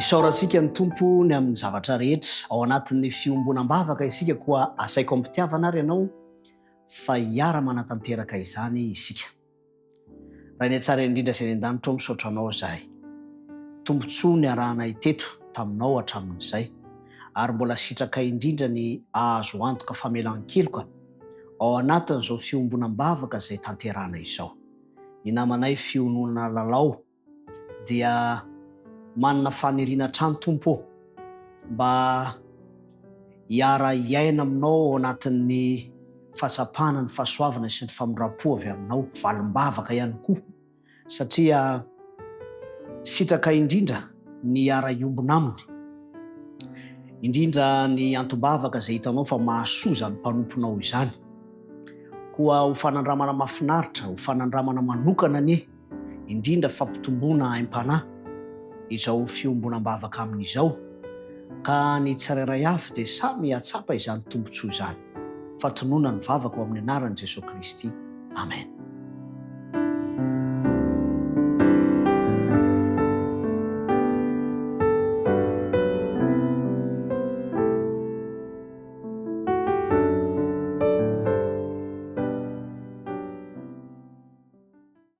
Isaorantsika ny Tompo ny amin'ny zavatra rehetra. Ao anatin'ny fiombonam-bavaka isika koa asaiko am-pitiavana ary ianao fa hiara-manatanteraka izany isika. Rainay tsara indrindra izay any an-danitra ô misaotra anao izahay. Tombontsoa niarahanay teto taminao hatramin'izay ary mbola sitrakay indrindra ny ahazo antoka famelan-keloka ao anatin'izao fiombonam-bavaka izay tanterahana izao. Ny namanay fiononana lalao dia manana faniriana hatrany Tompo ô mba hiara hiaina aminao ao anatin'ny fahatsapana ny fahasoavana sy ny famindram-po avy aminao, valim-bavaka ihany koa satria sitraka indrindra ny hiara hiombona aminy, indrindra ny antom-bavaka izay hitanao fa mahasoa izany mpanomponao izany. Koa ho fanandramana mahafinaritra, ho fanandramana manokana anie indrindra fampitomboana aim-panahy izao fiombonam-bavaka aminy izao, ka ny tsirairay avy dia samy hahatsapa izany tombontsoa izany. Fa tonona ny vavaka ao amin'ny anaran'i Jesoa Kristy. Amen.